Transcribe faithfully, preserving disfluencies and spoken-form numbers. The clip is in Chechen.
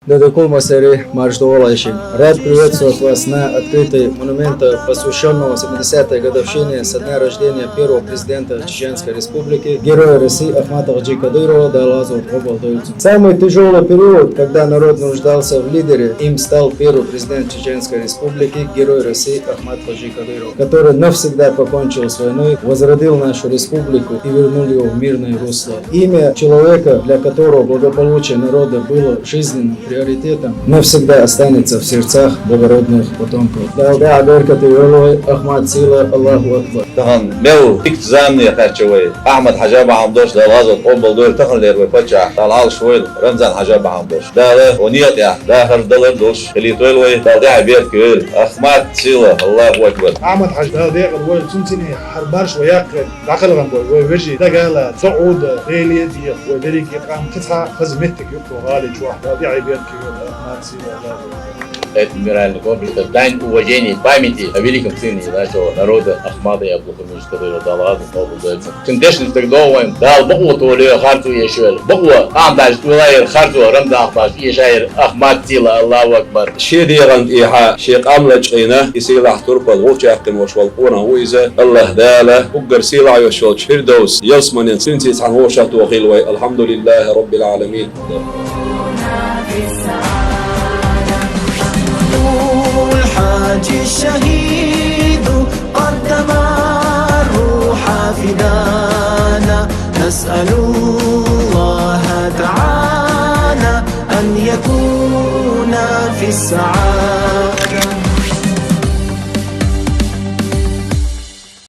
Дадакул масари, марш дугӀалайши. Рад приветствовать вас на открытии монумента, посвящённого семидесятой годовщине со дня рождения первого президента Чеченской Республики, Героя России Ахмата Хаджи Кадырова, Дала гӀазот къобал дойла цун. Самый тяжёлый период, когда народ нуждался в лидере, им стал первый президент Чеченской Республики, Герой России Ахмат Хаджи Кадыров, который навсегда покончил с войной, возродил нашу республику и вернул его в мирное русло. Имя человека, для которого благополучие народа было жизненным приоритетом, навсегда останется в сердцах благородных потомков. Дала беркате йойла вай Ахмат сийлахь, Аллаху акбар. Тахан мел дика замане кхаьчна вай Ахмат-Хьажа бахьан долуш, Дала гӀазот къобал дойла, таханлера вай паччахь, Дала Ӏалаш войла, Рамзан-Хьажа бахьан долуш. Дала вай некъа тӀехь дахар далар долуш хилийтойла вай, Дала тӀаьхье беркате йойла. Ахмат сийлахь, Аллаху акбар. Ахмат-Хьажа, Дала декъала войла цун, цуьнан хӀара марша вай яккхий дӀакхелхина болу вай вежарий дагала, со Ӏуда, Деле а деха, вай дерриге а къам кхин цхьа хаза меттиг ю кху гӀали чохь, Дала тӀаьхье беркате йойла, Ахмат сийлахь, Аллаху акбар. Это мемориальный комплекс, это дань уважения и памяти о великом сыне нашего народа Ахмата и Абдулхамидовича Кадырова, Дала гӀазот къобал дойла цун. Цуьнан дешнаш стаг догӀу вайн, Дала бакъо толайо, харцо эшайо. Бакъо Ахмат-Хьажас толайора харцо, Рамзан-Ахмат-Хьажас эшайора, Ахмат сийлахь, Аллаху акбар. Шен дегӀан тӀехьа шен къам лачкъийна, и сийлахь турпал вовчаьккхина волуш волу къонах ву иза. Аллахь Дала уггар сийлахь йолуш йолчу Фирдовс ялсаманин синций цхьаьна вовшахтохийла вай. Алхьамдулиллахи Роббил Ӏаламин. الحاج الشهيد قدم الروح فدانا، نسأل الله تعالى أن يكون في السعادة.